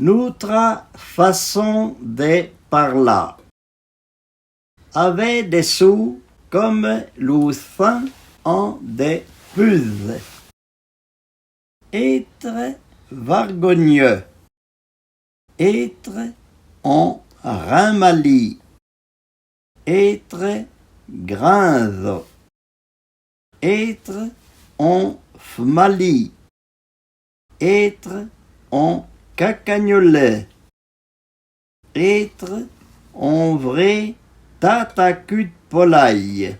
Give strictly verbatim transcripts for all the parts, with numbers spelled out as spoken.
Noutra fasson de parlà. Avè de sou comme lo thin an de puze. Étre vargogneu. Étre on rinmali. Étre grinzo. Étre on fmali. Étre on cacagnolè. Étre on vré tatacu de polaye.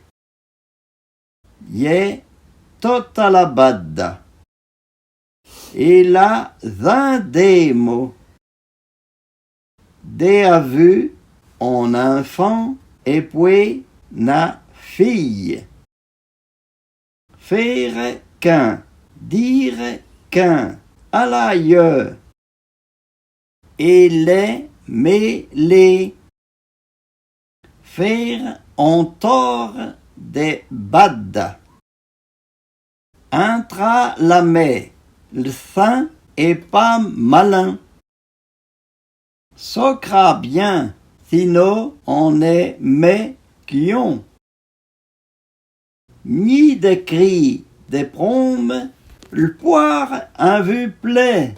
Y è tota la bada. É l'a zin d'émo. D'é avu on infan é poué na fille. Fére qu'in, dire qu'in, alaye. É lé mélé. Fére on tor de bada. Intra la mé, le thin è pa malin. Socra bien, sino on è mé kion. Ni de cri de prome, le poire in vu plé.